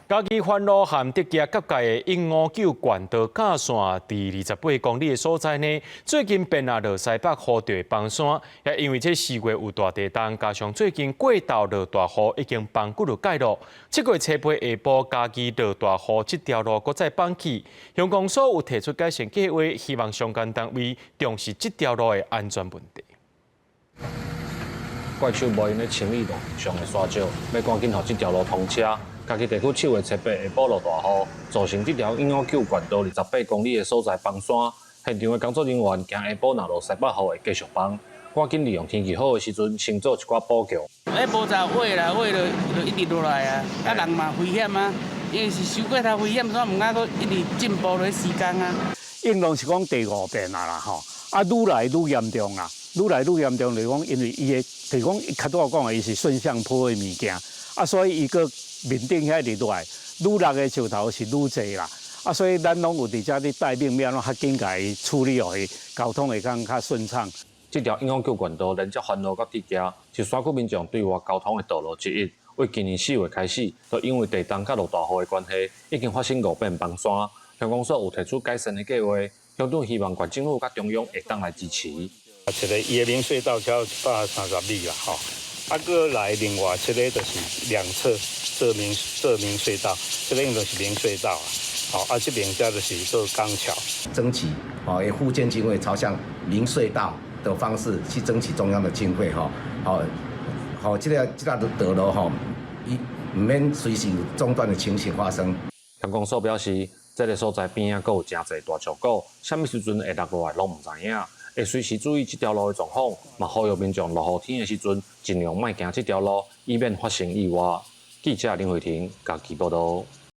嘉義番路和竹崎結界的159縣道幹線，佇28公里的所在呢，最近變啊落西北雨就會崩山，也因為這4月有大地動，加上最近過晝落大雨，已經崩骨就蓋落。7月初8下晡，嘉義落大雨，這條路閣再崩去。鄉公所有提出改善計劃，希望相關單位重視這條路的安全問題。怪手無閒咧清理路上的沙石，欲趕緊予這條路通車。嘉義地區7月初8下晡落大雨，造成這條159縣道28公里的所在崩山。現場的工作人員驚下晡若落西北雨會繼續崩，趕緊利用天氣好的時陣，先做一寡補強。欸，無就挖啦，挖就就一直落來啊，啊人嘛危險啊，因為是傷過頭危險，所以毋敢閣一直進步落去施工啊。應當是講第五遍啊啦吼，啊愈來愈嚴重啦，愈來愈嚴重就是講，因為伊的，就是講較拄仔講的，伊是順向坡的物件，啊，所以伊閣面頂遐直落來，愈落的石頭是愈濟啦，啊，所以咱攏有佇遮咧待命，欲按怎較緊共伊處理，予伊交通會當較順暢。這條159縣道連接番路佮竹崎，是山區民眾對外交通的道路之一。為今年4月開始，就因為地動佮落大雨的關係，已經發生五遍崩山。鄉公所有提出改善的計劃，鄉長希望縣政府佮中央會當來支持。一個伊的明隧道超130米啦，吼。啊，閣來另外一個就是兩側做明隧道，這個應該是明隧道啊。好，啊，這邊遮就是做鋼橋。爭取哦，以復建經費朝向明隧道的方式去爭取中央的經費，吼，好，好，這個道路吼，伊毋免隨時有中斷的情形發生。鄉公所表示，這個所在邊仔閣有誠濟大石鼓，啥物時陣會落落來攏毋知影，會隨時注意這條路的狀況，嘛呼籲民眾落雨天的時陣，盡量莫行這條路，以免發生意外。記者林慧婷嘉義報道。